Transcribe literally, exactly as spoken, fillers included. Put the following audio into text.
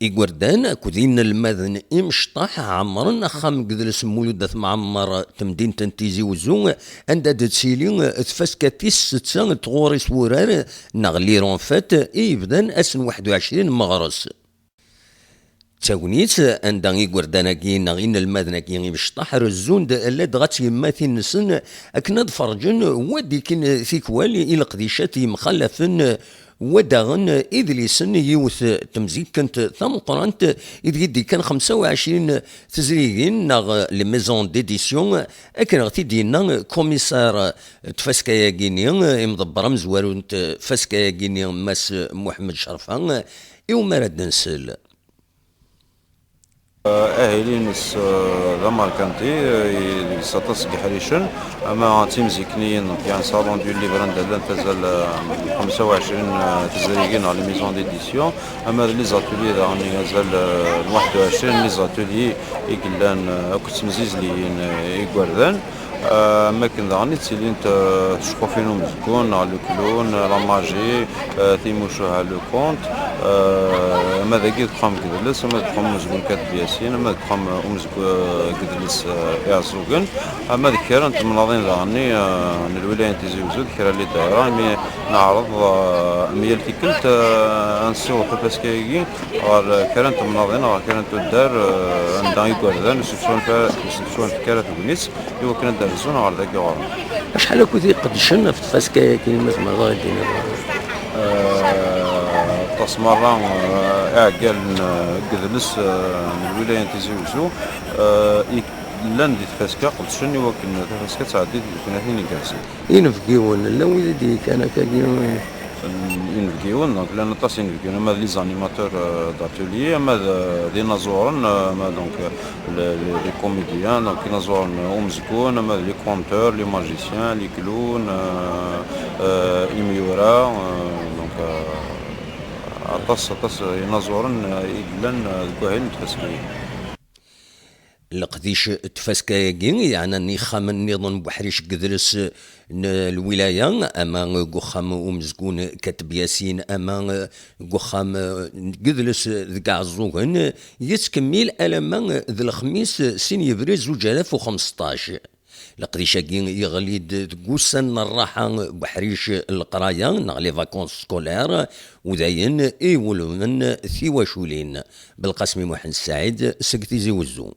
Igerdan akked inelmaden imecṭaḥ ɛemmren axxam n yidles Mulud At Mɛemmer, temdint n Tizi Wezzu, anda d-tettili tfaska tis setta n tɣuri s wurar, neɣ Lironfet, i yebdan ass n waḥed u ɛecrin meɣres. D tagnit anda igerdan-agi neɣ inelmaden-agi imecṭaḥ rezzun-d ladɣa d tyemmatin-nsen akken ad ferǧen wa d-ikin tikwal i leqdicat yemxalafen, wa daɣen idlisen n yiwet n temzikkent tameqqrant ideg i d-ikkan xemsa u ɛecrin tezrigin neɣ les maisons d'édition, akken ɣ t-id-yenna kumiṣar n tfaska-agi-ni, imḍebber amezwaru n tfaska-agi-ni, Mass Muḥemmed Cerfa, iwumi ara d-nsel. Ahil-ines, eh, d amerkanti, eh, deg-s aṭas n yeḥricen, ama d timzikniyin, donc, yeɛni salon du livre anda llant azal, eh, xemsa u ɛecrin, eh, tezrigin neɣ les maisons d'édition, ama d les ateliers daɣen azal, eh, n waḥed u ɛecrin les ateliers i yellan, eh, akked temzizliyin, eh, igerdan. Eh, am wakken daɣen i ttilint, eh, tceqqufin umezgun, neɣ le clown, eh, la magie, eh, timucuha, le conte, eh, ama dagi deg uxxam n yidles, ama deg uxxam n umezgun Kateb Yasin, ama deg uxxam, eh, umezgun, eh, n yidles, eh, Iɛeẓẓugen, ama deg kra n temnaḍin daɣen, eh, n lwilaya n Tizi Wezzu, d kra n les daïra, imi neɛreḍ, eh, am yal tikkelt, eh, ad nessiweḍ tafaska-agi ɣer kra n temnaḍin, ɣer kra n tuddar, eh, anda igerdan ur s-ttwanfek ara tegnit, i wakken ad d-rreẓun ɣer dagi ɣur-neɣ. Acḥal akkit i iqeddcen ɣef tfaska-agi, ma tzemreḍ ad d-tiniḍ? Eh, aṭas merra, eh, iɛeggalen, eh, n yidles, eh, n lwilaya n Tizi Wezzu, eh, i llan di tfaska, qeddcen i wakken tafaska ad tɛeddi deg tnatin igerrzen. Inebgiwen, llan wid i d-yekkan akkagi? Inebgiwen, donc, llan aṭas inebgiwen, ama d les animateurs, euh, d'atelier, ama d, d inaẓuren, euh, ama, donc, euh, le, le, les comédiens, donc, inaẓuren, euh, umezgun, ama d les conteurs, les magiciens, les clowns, euh, euh, imyura, euh, donc, euh, aṭas, aṭas inaẓuren, euh, i yellan, euh, deg wahil n tfaska-agi. Leqdic n tfaska-agi yeɛnan ixxamen nniḍen n uḥric n yidles n lwilaya, ama deg uxxam umezgun Kateb Yasin, ama deg uxxam n yidles deg Iɛeẓẓugen, yettkemmil alamma d lexmis sin yebrir zuǧ alaf u xemseṭṭac. Leqdic-agi yeɣli-d deg ussan n rraḥa n uḥric n leqraya neɣ les vacances scolaires, u dayen iwulmen tiwaculin. Belqasem Muḥend Saɛid seg Tizi Wezzu.